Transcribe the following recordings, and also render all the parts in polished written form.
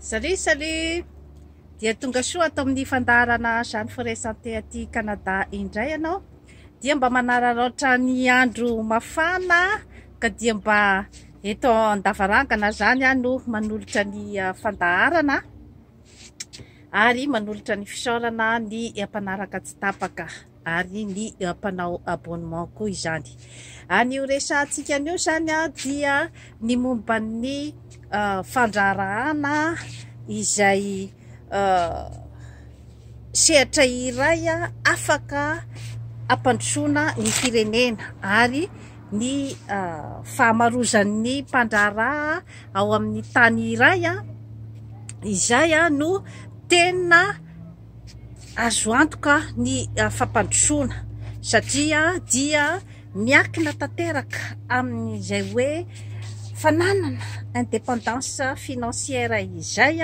Salut salut! Dia tonga soa ato amin'ny fandaharana Jeanne Forêt Santé aty Canada indray ianao. Dia mba manararaotra ny andro mafana ka dia mba eto an-davarangana izany aho no manolotra ny fandaharana ary manolotra ny fisaorana ny mpanaraka tsy tapaka. ary ny mpanao abonnement koa izany. Anio resahantsika anio izany dia ny momba ny fandraharahana izay sehatra iray afaka hampandrosoana ny firenena ary ny fahamarozan'ny mpandraharaha ao amin'ny tany iray izay no tena Azo antoka ny fampandrosoana satria dia miankina tanteraka amin'izay hoe fananana indépendance financière izay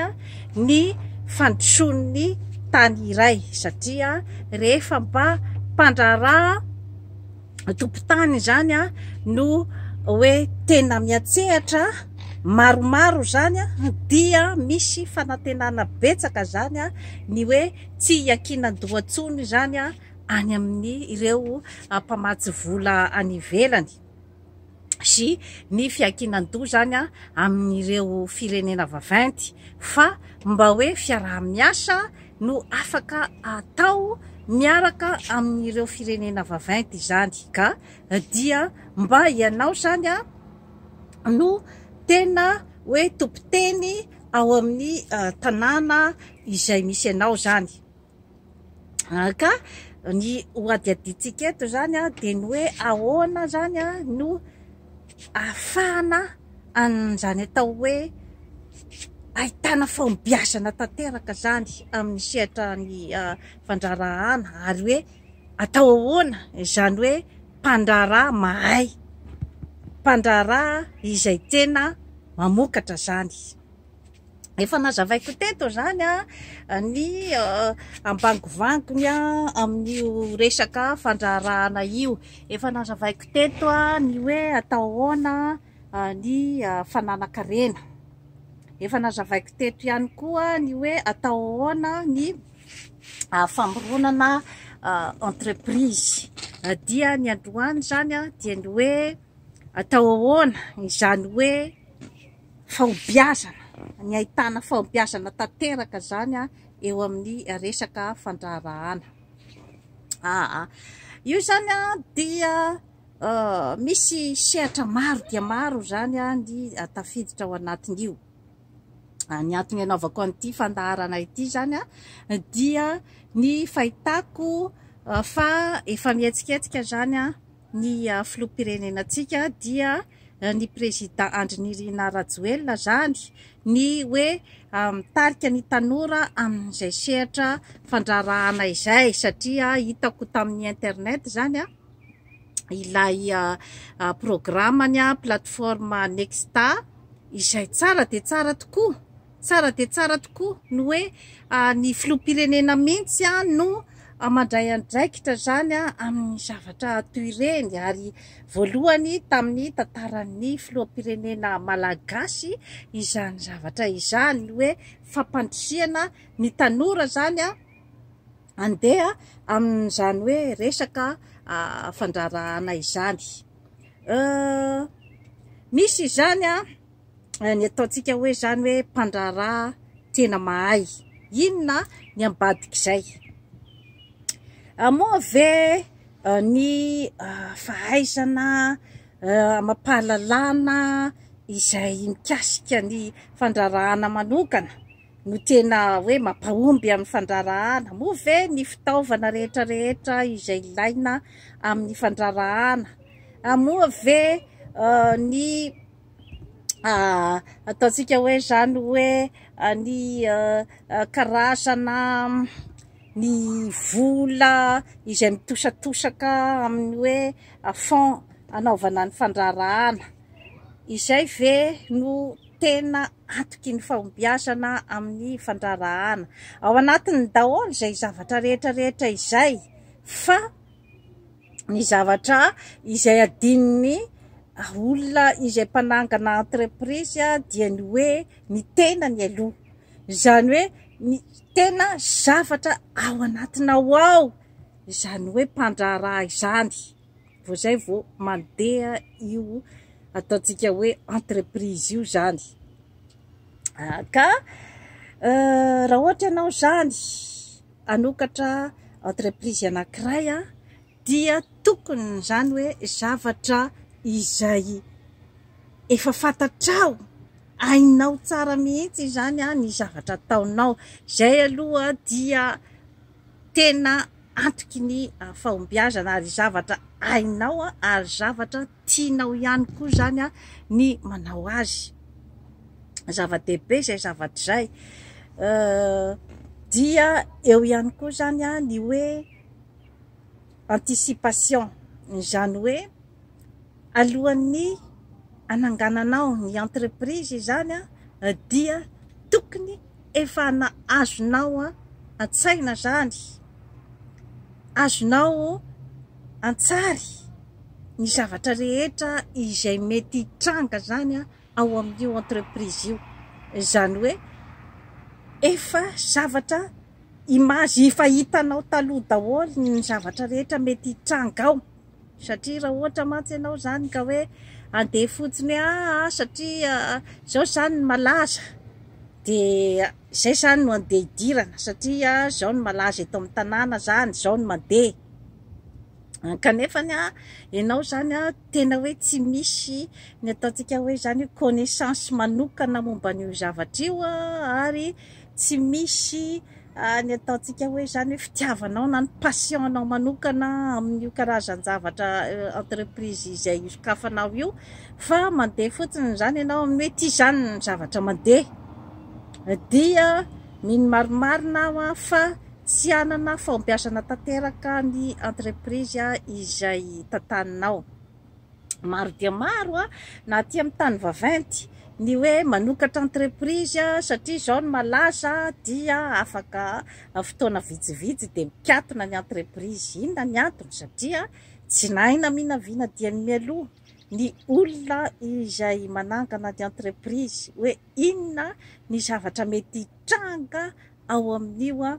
ny fandrosoan'ny tany iray satria rehefa mba mpandraharaha tompon-tany izany no hoe tena miantsehatra maromaro izany dia misy fanantenana betsaka izany ny hoe tsy hiankinan-doha intsony izany any amin'ny ireo mpamatsy vola any ivelany sy ny fiankinan-doha izany amin'ireo firenena vaventy fa mba hoe fiaraha-miasa no afaka atao miaraka amin'ireo firenena vaventy izany ka dia mba ianao izany no tena hoe tompon-teny ao amin'ny tanàna izay misy anao izany. Ka ny ho hadihadiantsika eto izany dia ny hoe ahoana izany no ahafahana an'izany atao hoe ahitana fahombiazana tanteraka izany amin'ny sehatra ny fandraharahana ary hoe atao ahoana izany hoe mpandraharaha mahay, mpandraharaha izay tena mamokatra izany. Efa nazavaiko teto izany ny ambangovangony amin'io resaka fandraharahana io. Efa nazavaiko teto ny hoe atao ahoana ny fananan-karena. Efa nazavaiko teto ihany koa ny hoe atao ahoana ny famoronana entreprise. Dia ny androany izany dia ny hoe atao ahoana izany hoe fahombiazana, ny ahitana fahombiazana tanteraka izany eo amin'ny resaka fandraharahana. Aa, io izany dia misy sehatra maro dia maro izany ny tafiditra ao anatin'io. Ny antony anaovako an'ity fandaharana ity izany dia ny fahitako fa efa mihetsiketsika izany ny filoham-pirenenantsika dia ny Prezida Andry Nirina Rajoelina izany ny hoe mitarika ny tanora amin'izay sehatra fandraharahana izay satria hitako tamin'ny internet izany ilay programany plateforme Nexta izay tsara dia tsara tokoa, tsara dia tsara tokoa ny hoe ny filoham-pirenena mihitsy no mandray andraikitra izany amin'ny zavatra toy ireny ary voalohany tamin'ny tantaran'ny filoham-pirenena malagasy izany zavatra izany ny hoe fampandrisihana ny tanora izany Andeha amin'izany hoe resaka fandraharahana izany. Misy izany ny ataontsika hoe izany hoe mpandraharaha tena mahay. Inona ny ambadik'izay? Moa ve ny fahaizana amam-pahalalana izay mikasika ny fandraharahana manokana no tena hoe mampahomby amin'ny fandraharahana? Moa ve ny fitaovana rehetra rehetra izay ilaina amin'ny fandraharahana? Moa ve ny ataontsika hoe izany hoe ny karazana ny vola izay mitosatosaka amin'ny hoe fonds anaovana ny fandraharahana? Izay ve no tena antoky ny fahombiazana amin'ny fandraharahana. Ao anatiny daholo izay zavatra rehetra rehetra izay fa ny zavatra izay adinon'ny olona izay mpanangana entreprise dia ny hoe ny tenany aloha. Izany hoe ny tena zavatra ao anatinao ao izany hoe mpandraharaha izany. Vao izay vao mandeha io ataontsika hoe entreprise io izany. Ka raha ohatra ianao izany hanokatra entreprise anankiray dia tokony izany hoe zavatra izay efa fantatrao, hainao tsara mihitsy izany ny zavatra ataonao. Izay aloha dia tena antoky ny fahombiazana ary zavatra hainao ary zavatra tianao ihany koa izany ny manao azy. Zava-dehibe izay zavatra izay. Dia eo ihany koa izany ny hoe anticipation, izany hoe alohan'ny hanangananao ny entreprise izany dia tokony efa azonao an-tsaina izany, azonao an-tsary ny zavatra rehetra izay mety hitranga izany ao amin'io entreprise io. Izany hoe efa zavatra image efa hitanao taloha daholo ny zavatra rehetra mety hitranga ao. Satria raha ohatra mantsy ianao izany ka hoe handeha fotsiny hoe aa satria izao izany no malaza dia izay izany no andeha hidirana satria izao no malaza eto amin'ny tanàna izany, izao no mandeha. Kanefa ianao izany tena hoe tsy misy ny ataontsika hoe izany hoe connaissance manokana momba an'io zavatra io ary tsy misy ny ataontsika hoe izany hoe fitiavanao na ny passion-nao manokana amin'io karazan-javatra entreprise izay isokafanao io fa mandeha fotsiny izany ianao amin'ny hoe ity izany ny zavatra mandeha dia mino marimarina aho fa tsy hanana fahombiazana tanteraka ny entreprise izay tantaninao. Maro dia maro na aty amin'ny tany vaventy ny hoe manokatra entreprise satria izao no malaza dia afaka fotoana vitsivitsy dia mikatona ny entreprise. Inona ny antony? Satria tsy nahay naminavina dieny mialoha ny olona izay manangana ny entreprise hoe inona ny zavatra mety hitranga ao amin'io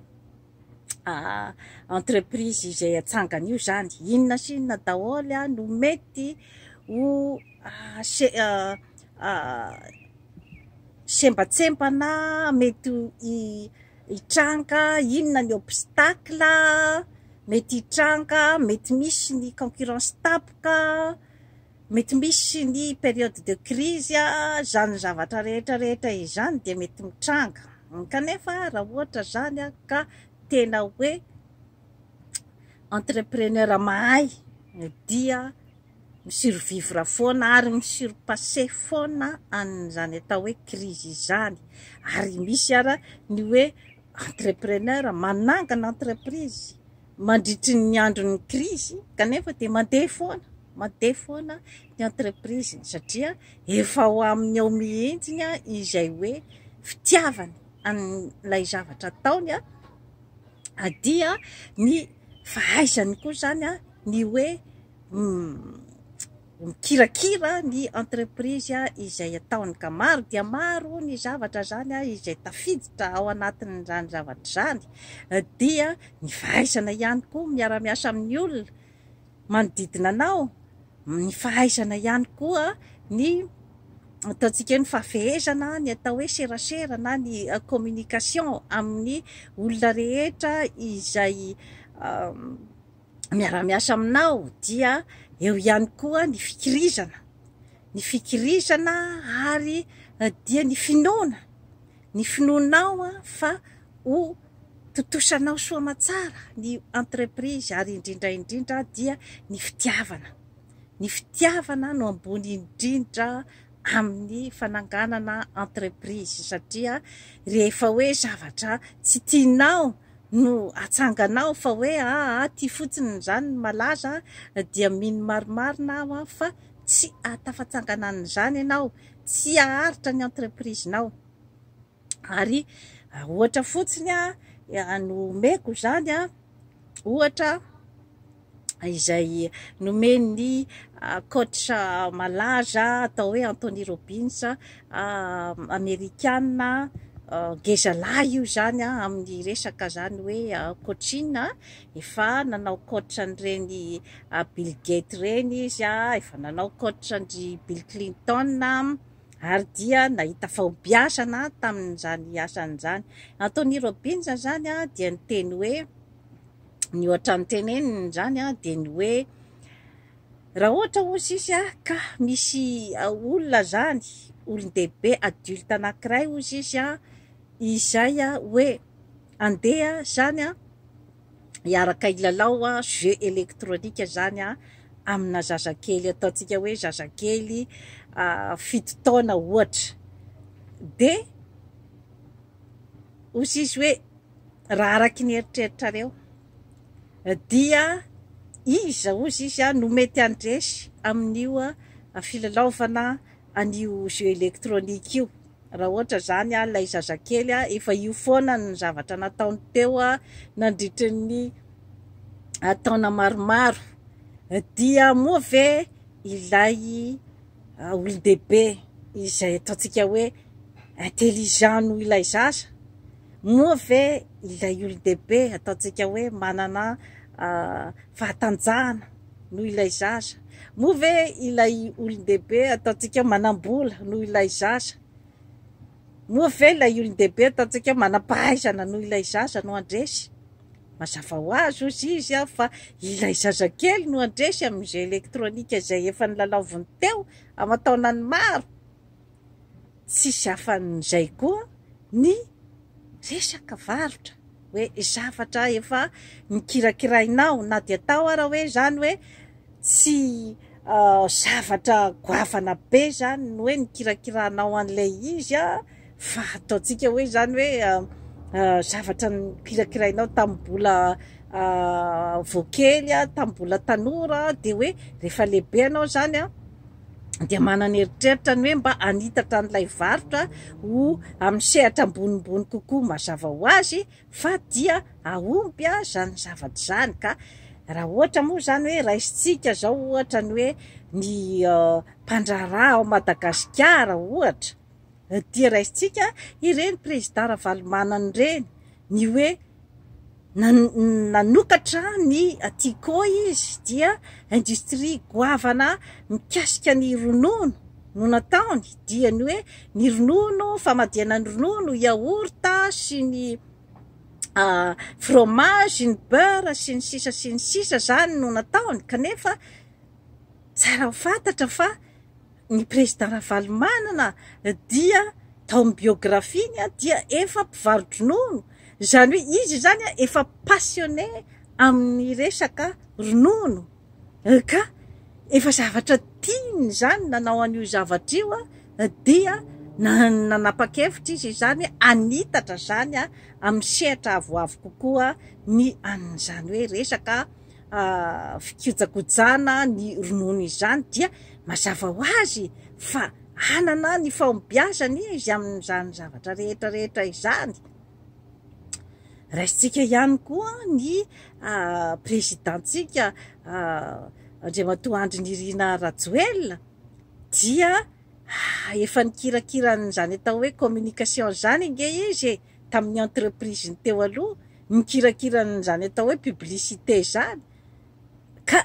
entreprise izay atsangana io izany. Inona sy inona daholo no mety ho sembatsembana mety hitranga, inona ny obstacle mety hitranga, mety misy ny concurrence tampoka. Mety misy ny période de crise, izany zavatra rehetra rehetra izany dia mety mitranga. Kanefa raha ohatra izany ka tena hoe entrepreneur mahay dia mi-survivre foana ary mi-surpasser foana an'izany atao hoe crise izany. Ary misy ara ny hoe entrepreneur manangana entreprise mandritry ny andron'ny krizy kanefa dia mandeha foana, mandeha foana ny entreprise-ny satria efa ao aminy ao mihitsy izay hoe fitiavany an'ilay zavatra ataony dia ny fahaizany koa izany ny hoe mikirakira ny entreprise izay ataony ka maro dia maro ny zavatra izany izay tafiditra ao anatin'izany zavatra izany dia ny fahaizana ihany koa miara-miasa amin'ny olona manodidina anao, ny fahaizana ihany koa ny ataontsika hoe ny fahafehezana ny atao hoe serasera na ny communication amin'ny olona rehetra izay miara-miasa aminao dia eo ihany koa ny fikirizana, ny fikirizana ary dia ny finoana, ny finoanao fa ho tontosanao soa aman-tsara ny entreprise ary indrindra indrindra dia ny fitiavana, ny fitiavana no ambony indrindra amin'ny fananganana entreprise satria rehefa hoe zavatra tsy tianao no atsanganao fa hoe aa ty fotsiny izany no malaza dia mino marimarina aho fa tsy ahatafatsangana an'izany ianao, tsy haharitra ny entreprise-nao. Ary ohatra fotsiny no omeko izany an, ohatra izay nomen'ny coach malaza atao hoe Anthony Robbins, amerikana. Ngezalahy io izany amin'ny resaka izany hoe coaching, efa nanao coach an'ireny Bill Gates ireny izy, efa nanao coach an-dry Bill Clinton ary dia nahita fahombiazana tamin'izany asany izany. Anthony Robbins izany dia niteny hoe, ny ohatra noteneniny izany dia ny hoe, Raha ohatra hozy izy ka misy olona zany, olon-dehibe adulte anankiray hozy izy izay hoe andeha zany hiaraka hilalao jeu électronique zany amina zazakely, ataontsika hoe zazakely 7 taona ohatra, dia hozy izy hoe raha araky ny eritreritrareo dia iza hozy izy no mety handresy amin'io filalaovana an'io jeu électronique io? Raha ohatra izany ilay zazakely efa io foana ny zavatra nataony teo nandritra ny taona maromaro, dia moa ve ilay olon-dehibe izay ataontsika hoe intelligent noho ilay zaza? Moa ve ilay olon-dehibe ataontsika hoe manana fahatanjahana noho ilay zaza? Moa ve ilay olon-dehibe ataontsika hoe manam-bola noho ilay zaza? Moa ve ilay olon-dehibe ataontsika hoe manam-pahaizana noho ilay zaza no handresy? Mazava ho azy hozy izy fa ilay zazakely no handresy amin'izay elektronika izay efa nilalaoviny teo aman-taonany maro. Tsisy afan'izay koa ny resaka varotra hoe zavatra efa nikirakirainao na dia atao ara hoe izany hoe tsy zavatra goavana be izany ny hoe nikirakiranao an'ilay izy an, fa ataontsika hoe izany hoe zavatra nikirakirainao tamin'ny mbola vao kely an, tamin'ny mbola tanora dia hoe rehefa lehibe ianao izany an, dia manana eritreritra ny hoe mba hanitatra an'ilay varotra ho amin'ny sehatra ambonimbony kokoa. Mazava ho azy fa dia hahomby izany zavatra izany ka raha ohatra moa izany hoe raisintsika izao ohatra ny hoe ny mpandraharaha ao Madagasikara ohatra dia raisintsika ireny président Ravalomanana ireny ny hoe nanokatra ny Tiko izy dia industrie goavana mikasika ny ronono no nataony dia ny hoe ny ronono, famadihana ny ronono, yaourt sy ny fromage, ny beurre sy ny sisa sy ny sisa zany no nataony kanefa tsara ho fantatra fa ny président Ravalomanana dia tao amin'ny biographie-ny dia efa mpivaro-dronono, izany hoe izy izany efa passionné amin'ny resaka ronono ka efa zavatra tiany izany nanao an'io zavatra io dia nanapa-kevitra izy izany hanitatra izany amin'ny sehatra avoavo kokoa ny an'izany hoe resaka fikojakojana ny ronono izany dia mazava ho azy fa hanana ny fahombiazany izy amin'izany zavatra rehetra rehetra izany. Raisintsika ihany koa ny président-tsika Andriamatoa Andry Nirina Rajoelina dia efa nikirakira an'izany atao hoe communication izany ange izy e, tamin'ny entreprise-ny teo aloha, mikirakira an'izany atao hoe publicité izany ka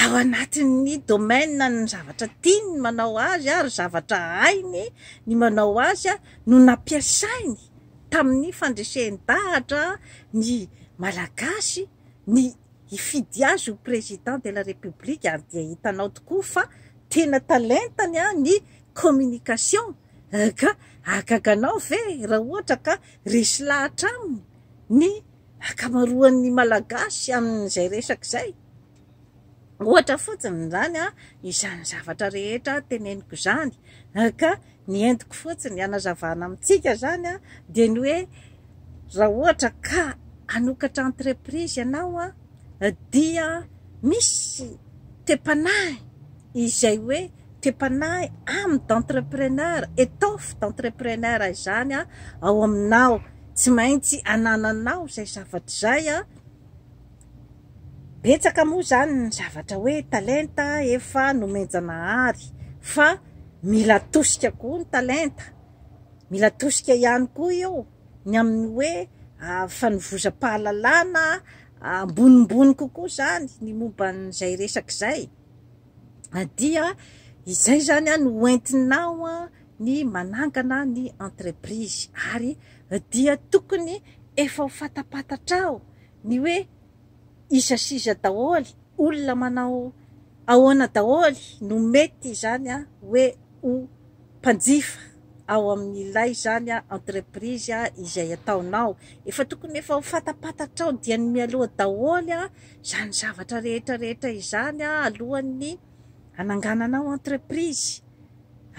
ao anatin'ny domaine ny zavatra tiany ny manao azy ary zavatra hainy ny manao azy no nampiasainy tamin'ny fandresen-dahatra ny Malagasy ny hifidy azy ho président de la République ary dia hitanao tokoa fa tena talentany ny communication ka ahagaganao ve raha ohatra ka resy lahatra aminy ny ankamaroan'ny Malagasy amin'izay resaka izay. Ohatra fotsiny izany izany zavatra rehetra teneniko izany ka ny entiko fotsiny hanazavana amintsika izany dia ny hoe raha ohatra ka hanokatra entreprise ianao dia misy toe-panahy izay hoe toe-panahy âme d'entrepreneur, étoffe d'entrepreneur izany ao aminao, tsy maintsy anananao izay zavatra izay. Betsaka moa izany ny zavatra hoe talenta efa nomen-janahary fa mila atosika koa ny talenta. Mila tosika ihany koa io ny amin'ny hoe fanovozam-pahalalana ambonimbony kokoa izany ny momba an'izay resaka izay. Dia izay izany no hoentinao ny manangana ny entreprise ary dia tokony efa ho fantapantatrao ny hoe iza sy iza daholo, olona manao ahoana daholo no mety izany hoe ho mpanjifa ao amin'ilay izany entreprise izay ataonao. Efa tokony efa ho fantapantatrao dieny mialoha daholo izany zavatra rehetra rehetra izany alohan'ny hanangananao entreprise.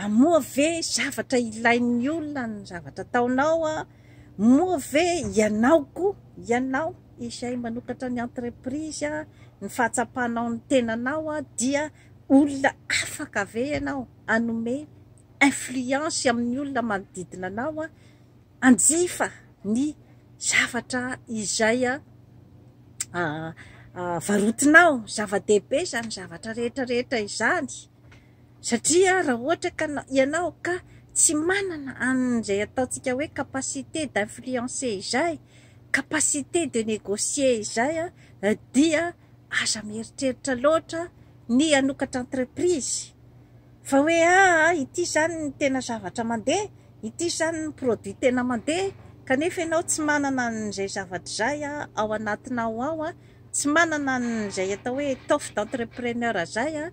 Moa ve zavatra ilain'ny olona ny zavatra ataonao? Moa ve ianao koa, ianao izay manokatra ny entreprise, ny fahatsapanao ny tenanao dia olona afaka ve ianao hanome influence amin'ny olona manodidina anao hanjifa ny zavatra izay varotinao? Zava-dehibe izany zavatra rehetra rehetra izany. Satria raha ohatra ka ianao ka tsy manana an'izay ataontsika hoe capacité d'influencer izay, capacité de négocier izay dia aza mieritreritra loatra ny hanokatra entreprise fa hoe aa ity izany ny tena zavatra mandeha, ity izany ny produit tena mandeha kanefa ianao tsy manana an'izay zavatra izay ao anatinao ao, tsy manana an'izay atao hoe étoffe d'entrepreneur izay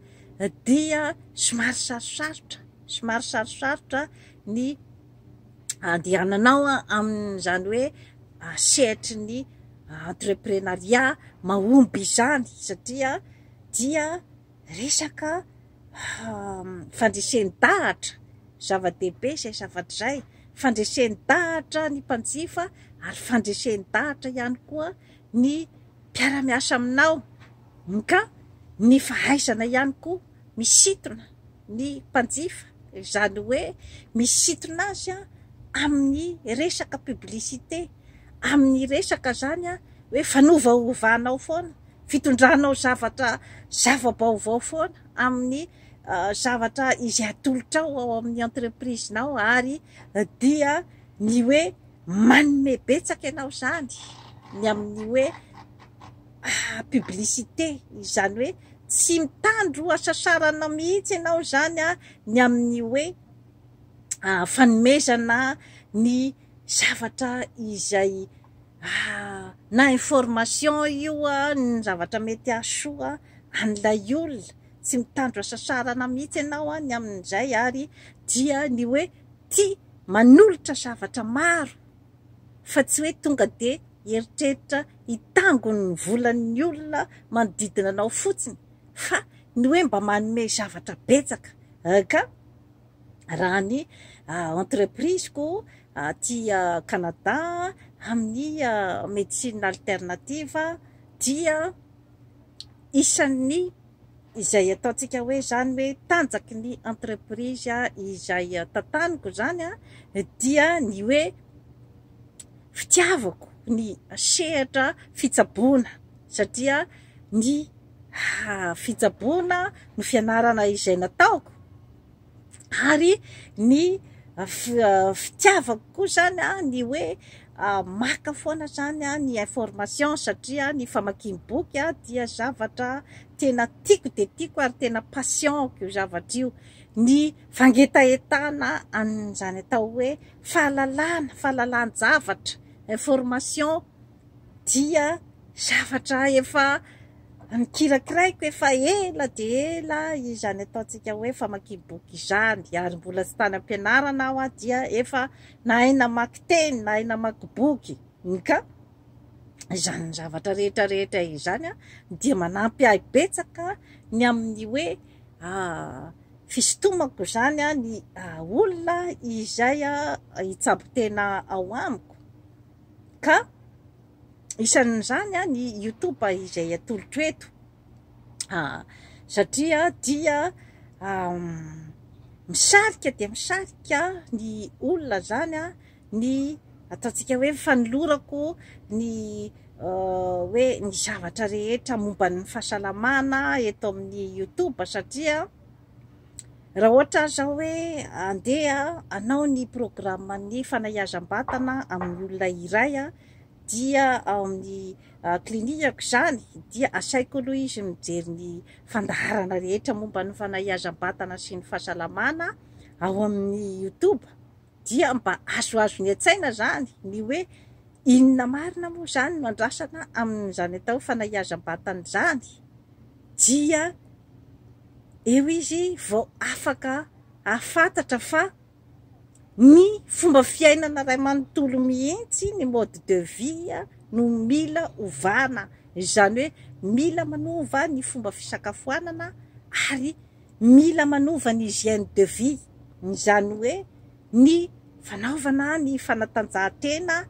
dia somary sarosarotra, somary sarosarotra ny andehananao amin'izany hoe sehatry ny entreprenariat mahomby izany satria dia resaka fandresen-dahatra, zava-dehibe izay zavatra izay, fandresen-dahatra ny mpanjifa ary fandresen-dahatra ihany koa ny mpiara-miasa aminao. Ka ny fahaizana ihany koa misintona ny mpanjifa, izany hoe misintona azy amin'ny resaka publicité, amin'ny resaka izany hoe fanovaovanao foana, fitondranao zavatra zava-baovao foana amin'ny zavatra izay atolotrao ao amin'ny entreprise-nao ary dia ny hoe manome betsaka ianao izany ny amin'ny hoe publicité, izany hoe tsy mitandro hasasarana mihitsy ianao izany ny amin'ny hoe fanomezana ny zavatra izay na information io ny zavatra mety hahasoa an'ilay olona, tsy mitandro hasasarana mihitsy ianao ny amin'izay ary dia ny hoe tia manolotra zavatra maro fa tsy hoe tonga dia hieritreritra hitango ny volan'ny olona manodidina anao fotsiny fa ny hoe mba manome zavatra betsaka ka raha ny entreprise-ko aty Canada amin'ny médecine alternative dia isan'ny izay ataontsika hoe izany hoe tanjaky ny entreprise izay tantaniko izany dia ny hoe fitiavako ny sehatra fitsaboana satria ny fitsaboana no fianarana izay nataoko ary ny fitiavako koa izany ny hoe maka foana izany ny information satria ny famakiam-boky dia zavatra tena tiako dia tiako ary tena passion-ko io zavatra io. Ny fangetahetana an'izany atao hoe fahalalana, fahalalan-javatra, information dia zavatra efa nikirakiraiko efa ela dia ela izany ataontsika hoe famakiam-boky izany ary mbola tsy tany am-pianarana aho dia efa nahay namaky teny, nahay namaky boky ka izany zavatra rehetra rehetra izany dia manampy ahy betsaka ny amin'ny hoe fisintomako izany ny olona izay hitsabo tena ao amiko ka isan'izany ny youtube izay atolotro eto satria dia misarika dia misarika ny olona izany ny ataontsika hoe fanolorako ny hoe ny zavatra rehetra momba ny fahasalamana eto amin'ny youtube satria. Raha ohatra aho izao hoe andeha hanao ny programme-n'ny fanahiazam-batana amin'ny olona iray dia ao amin'ny clinique-ko izany dia asaiko aloha izy mijery ny fandaharana rehetra momba ny fanahiazam-batana sy ny fahasalamana ao amin'ny youtube dia mba azoazony an-tsaina izany ny hoe inona marina moa izany no andrasana amin'izany atao hoe fanahiazam-batana izany dia eo izy vao afaka hahafantatra fa ny fomba fiainana iray manontolo mihitsy, ny mode de vie no mila ovana, izany hoe mila manova ny fomba fisakafoanana ary mila manova ny hygiène de vie, izany hoe ny fanaovana ny fanatanjahantena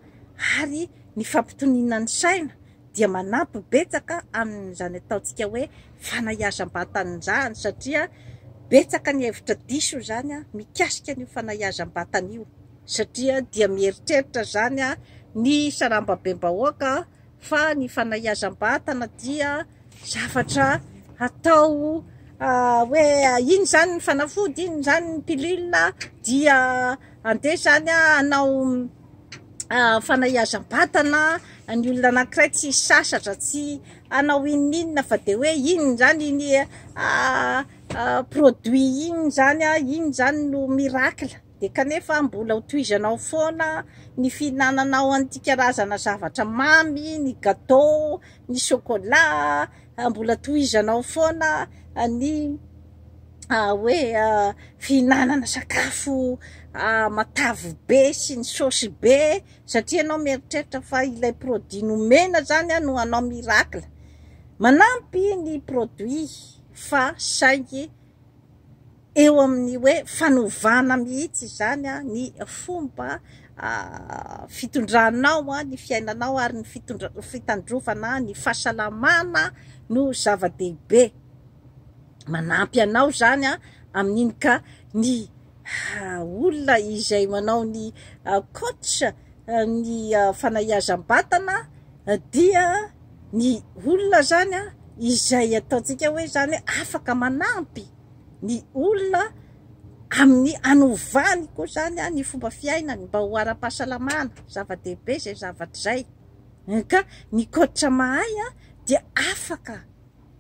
ary ny fampitoniana ny saina dia manampy betsaka amin'izany ataontsika hoe fanahiazam-batana izany satria betsaka ny hevitra diso izany mikasika an'io fanahiazam-batana io satria dia mieritreritra izany ny sarambabem-bahoaka fa ny fanahiazam-batana dia zavatra atao hoe iny izany ny fanafody, iny izany ny pilule dia andeha izany hanao fanahiazam-batana ny olona anankiray tsy hisasatra, tsy hanao inon'inona fa dia hoe iny izany iny produit iny izany, iny izany no miracle. Dia kanefa mbola ho tohizanao foana ny fihinananao an'ity karazana zavatra mamy, ny gâteau, ny chocolat, mbola tohizanao foana ny hoe fihinanana sakafo matavy be sy ny saosy be satria ianao mieritreritra fa ilay produit nomena zany no hanao miracle. Manampy ny produit fa saingy eo amin'ny hoe fanovana mihitsy izany ny fomba fitondranao ny fiainanao ary ny fitandrovana ny fahasalamana no zava-dehibe. Manampy anao izany amin'iny ka ny olona izay manao ny coach ny fanahiazam-batana dia ny olona izany izay ataontsika hoe izany afaka manampy ny olona amin'ny hanovany koa izany ny fomba fiainany mba ho ara-pahasalamana, zava-dehibe izay zavatra izay, ka ny coach mahay dia afaka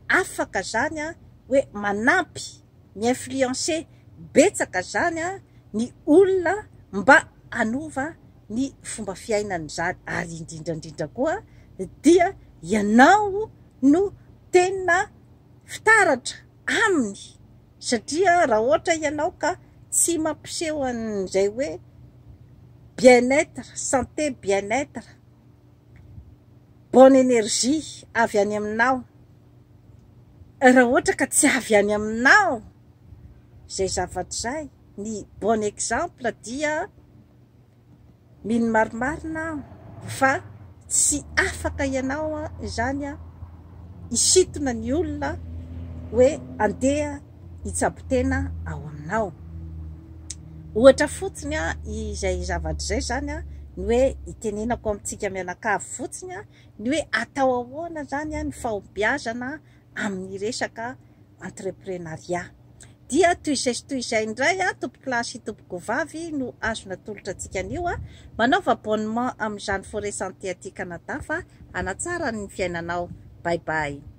afaka izany hoe manampy, mi-influencer betsaka izany ny olona mba hanova ny fomba fiainany izany, ary indrindra indrindra koa dia ianao no tena fitaratra aminy satria raha ohatra ianao ka tsy mampiseho an'izay hoe bien être, santé bien être, bonne énergie avy any aminao, raha ohatra ka tsy avy any aminao izay zavatra izay, ny bon exemple dia Mino marimarina aho fa tsy afaka ianao izany hisintona ny olona hoe andeha hitsabo tena ao aminao. Ohatra fotsiny izay zavatra izay izany ny hoe itenenako amintsika mianakavy fotsiny ny hoe atao ahoana izany ny fahombiazana amin'ny resaka entreprenariat. Dia toy izay sy toy izay indray tompokolahy sy tompokovavy no azo natolotra antsika anio. Manaova abonnement amin'izany Forêt Santé aty Canada fa hanatsara ny fiainanao. Bye bye.